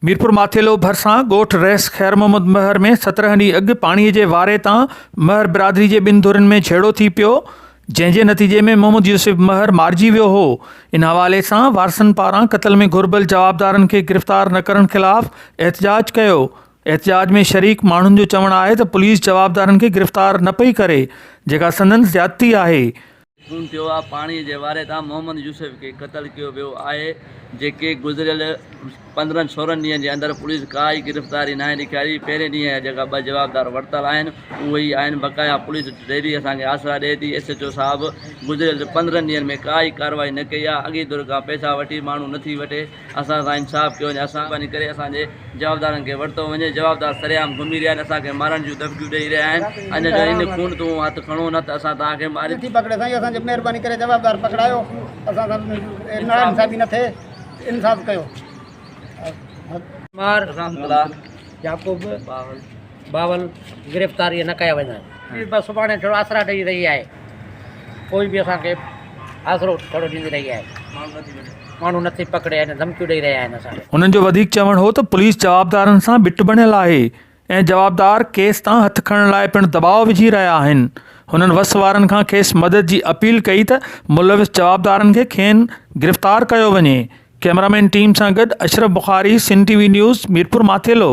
ميرپور ماٿيلو ڀرسان ڳوٺ رئيس خير محمد مهر ۾ 17 ڏينهن اڳ پاڻي جي واري تان مهر برادري جي ٻن ڌرين ۾ جهيڙو ٿي پيو، جنهن جي نتيجي ۾ محمد يوسف مهر مارجي ويو هو. ان حوالي سان وارثن پاران قتل ۾ گهربل جوابدارن کي گرفتار نه ڪرڻ خلاف احتجاج ڪيو. احتجاج ۾ شريڪ ماڻهن جو چوڻ آهي ته پوليس جوابدارن کي گرفتار نه پئي ڪري، جيڪا سندن زيادتي آهي. خون ٿيو آ، پاڻي جي واري تان محمد يوسف کي قتل ڪيو ويو آهي، جيڪي گذريل 15 16 ڏينهن جي اندر پوليس ڪا ئي گرفتاري ناهي ڏيکاري، پهرين ڏينهن جا جيڪا ٻه جوابدار ورتل آهن اهي ئي آهن، بقايا پوليس ڊيلي اسان کي آسرا ڏئي ٿي، ايس ايڇ او صاحب گذريل 15 ڏينهن ۾ ڪا ئي ڪارروائي نه ڪئي آ، اڳي ڌر کان پئسا وٺي ماڻهو نٿي وٺي. اسان سان انصاف ڪيو وڃي اسان مھرباني ڪري اسان جي جوابدارن کي ورتو وڃي جوابدار سرعام گھمي رھيا آھن اسان کي مارڻ جون ڌمڪيون ڏئي رھيا آھن اڃا جو ان خون تون ھٿ کڻو نه ته اسان توھان کي ماري نٿي پڪڙي سائين اسان جي مهرباني ڪري جوابدار پڪڙايو اسان سان ناانصافي نه ٿئي انصاف ڪيو. مار يعقوب باول گرفتاري نه ڪيا وڃن. بس سڀاڻي ڇڙو آسرا ڏئي رهي آهي ڪوئي به اسان کي آسرو ڇڙو ڏيندي رهي آهي ماڻهو نٿي پڪڙي ۽ ڌمڪيون ڏئي رهيا آهن اسان کي. هنن جو وڌيڪ چوڻ هو ته پوليس جوابدارن سان ٻٽ بڻيل آهي ۽ جوابدار ڪيس تان هٿ کڻڻ لاء پڻ دٻاء وجهي رهيا آهن. هنن وس وارن کان کيس مدد جي اپيل ڪئي ته ملوث جوابدارن کي کين گرفتار ڪيو وڃي. ڪئميرامين ٽيم سان گڏ Ashraf Bukhari, Sindh T V news, Mirpur Mathelo.